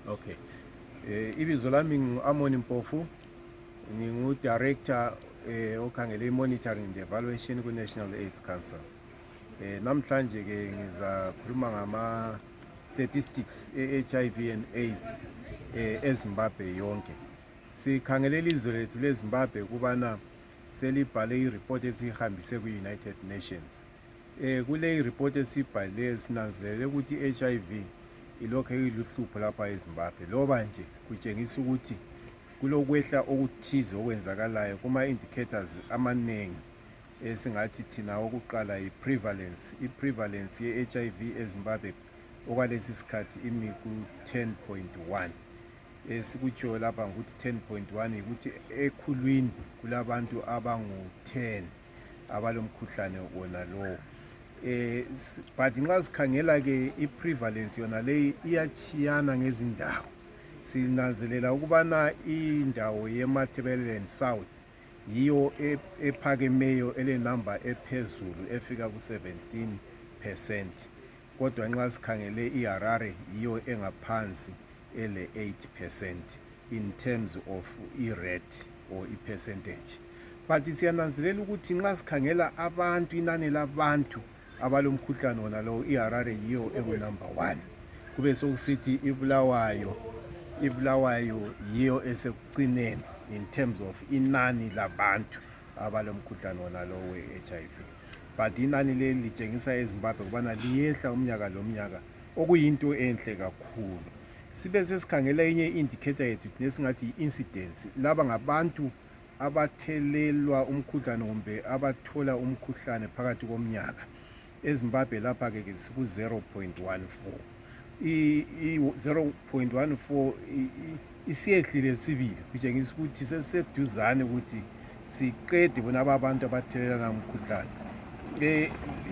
Okay. Ibizo lami ngu-Amon Mpofu, ngingu-director okhangele i-monitoring and evaluation ku-National AIDS Council. Namhlanje ke ngizakhuluma ngama-statistics e-HIV and AIDS eZimbabwe yonke. Sikhangele ilizwe lethu leZimbabwe kubana selibhale i-report esiyihambise ku-United Nations. Kule i-report esiyibhalileyo sinanzelele ukuthi i-HIV ilokhu iluhlupho lapha eZimbabwe, loba nje kutshengisa ukuthi kulokwehla okuthize okwenzakalayo kuma-indicators amaningi esingathi thina okuqala i-prevalence ye-HIV eZimbabwe okwalesi sikhathi imi ku-10.1. Esikutsho lapha ngokuthi 10.1 ukuthi ekhulwini kulabantu abangu-10 abalomkhuhlane wona lowo. But nxa sikhangela ke i-prevalence yona leyi iyachiyana ngezindawo. Sinanzelela ukubana indawo ye-Matabeleland South yiyo ephakemeyo elenamba ephezulu efika ku-17%, kodwa nxa sikhangele iHarare yiyo engaphansi ele-8% in terms of i-rate or i-percentage. But siyananzelela ukuthi nxa sikhangela abantu, inani labantu abalomkhuhlane wona lowo, iHarare yiyo engunumber 1, kube sokusithi ibulawayo yiyo esekucineni in terms of inani labantu abalomkhuhlane wona lowo we-HIV. But inani leli litshengisa eZimbabwe kubana liyehla umnyaka lomnyaka, okuyinto enhle kakhulu. Sibe sesikhangela enye indicator yethu nesingathi i-incidence, laba ngabantu abathelelwa umkhuhlane kumbe abathola umkhuhlane phakathi komnyaka. eZimbabwe lapha ke siku 0.14. I-0.14 isiyehlile sibili, kutshengisa ukuthi sesiseduzane ukuthi siqede bona abantu abathelelana umkhuhlane.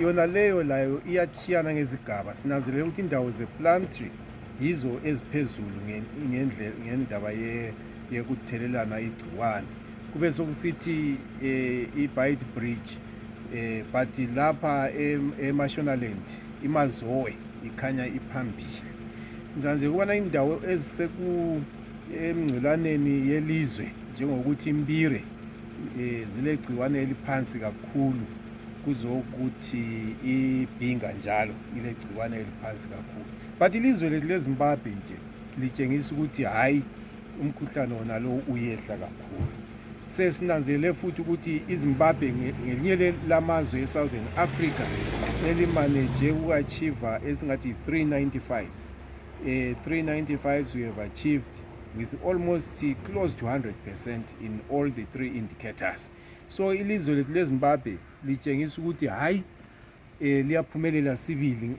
Yona leyo layo iyachiyana ngezigaba. Sinanzelela ukuthi indawo ze-Plumtree yizo eziphezulu ngendaba yekuthelelana igciwane. Kube sokusithi i-Beitbridge, but lapha eMashonaland iMazoe ikhanya iphambili. Ngizaze ukubona indawo emngculaneni yelizwe njengokuthi iMbire zilegciwane eliphansi kakhulu kuzokuthi iBhinga njalo ilegciwane eliphansi kakhulu. But ilizwe lethu leZimbabwe nje litshengisa ukuthi hayi, umkhuhlane wona lo uyehla kakhulu. Sesinanzelele futhi ukuthi iZimbabwe ngelinye lamazwe eSouthern Africa elimaneje uku-achieve esingathi 395s. 395s we have achieved with almost close to 100% in all the 3 indicators. So ilizwe lethu leZimbabwe litshengisa ukuthi hayi, liyaphumelela sibili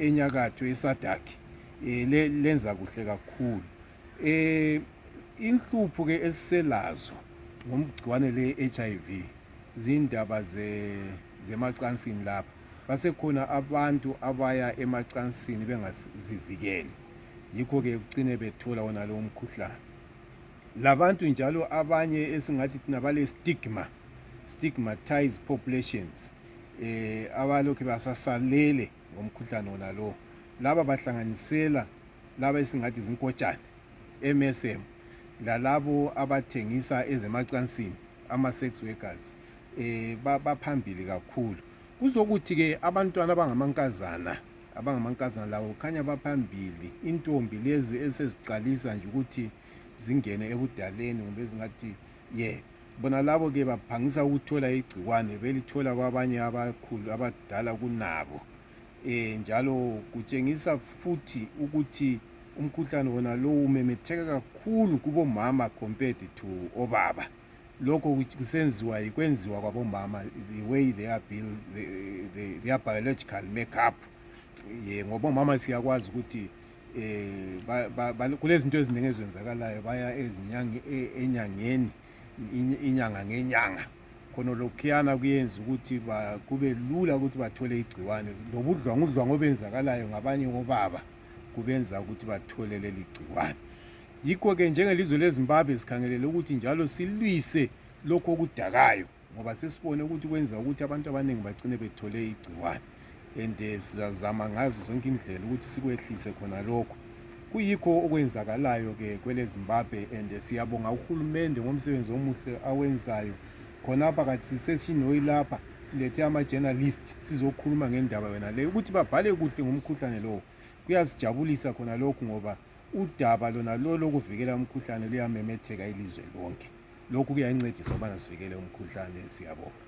enyakatho eSADC, lenza kuhle kakhulu. Inhlupho ke esiselazo ngomgciwane le-HIV zindaba zemacansini lapha. Basekhona abantu abaya emacansini bengazivikeli, yikho ke ugcine bethola wona lo mkhuhlane. Labantu njalo abanye esingathi thina bale stigmatized populations, abalokhu basasalele ngomkhuhlane wona lo. Laba bahlanganisela laba esingathi zinkotshane, MSM, lalabo abathengisa ezemacansini, ama-sex workers, baphambili kakhulu. Kuzokuthi ke abantwana abangamankazana labo khanya baphambili. Intombi lezi eseziqalisa nje ukuthi zingene ebudaleni kumbe ezingathi bona labo ke baphangisa ukuthola igciwane, belithola kwabanye abakhulu abadala kunabo. Njalo kutshengisa futhi ukuthi umkhuhlane wona lo umemetheka kakhulu kubomama compared to obaba. Lokho kwenziwa kwabomama, the way they are built, their biological makeup. Ngoba omama siyakwazi ukuthi kulezinto eziningi ezenzakalayo, baya enyangeni inyanga ngenyanga. Khona lokhuyana kuyenza ukuthi kube lula ukuthi bathole igciwane. Lobudlwangudlwangu obenzakalayo ngabanye obaba kubenza ukuthi bathole leli gciwane. Yikho ke njengelizwe leZimbabwe sikhangelele ukuthi njalo silwise lokho okudakayo, ngoba sesibone ukuthi kwenza ukuthi abantu abaningi bagcine bethole igciwane. And sizazama ngazo zonke indlela ukuthi sikwehlise khona lokho. Kuyikho okwenzakalayo ke kwele Zimbabwe, and siyabonga uhulumende ngomsebenzi omuhle awenzayo. Khonapha kathi sesinoyi lapha silethe ama-journalist sizokhuluma ngendaba yona leyo ukuthi babhale kuhle ngomkhuhlane lowo. Kuyasijabulisa khona lokhu ngoba udaba lona lolo lokuvikela umkhuhlane luyamemetheka ilizwe lonke. Lokhu kuyancedisa ukubana sivikele umkhuhlane. Siyabonga.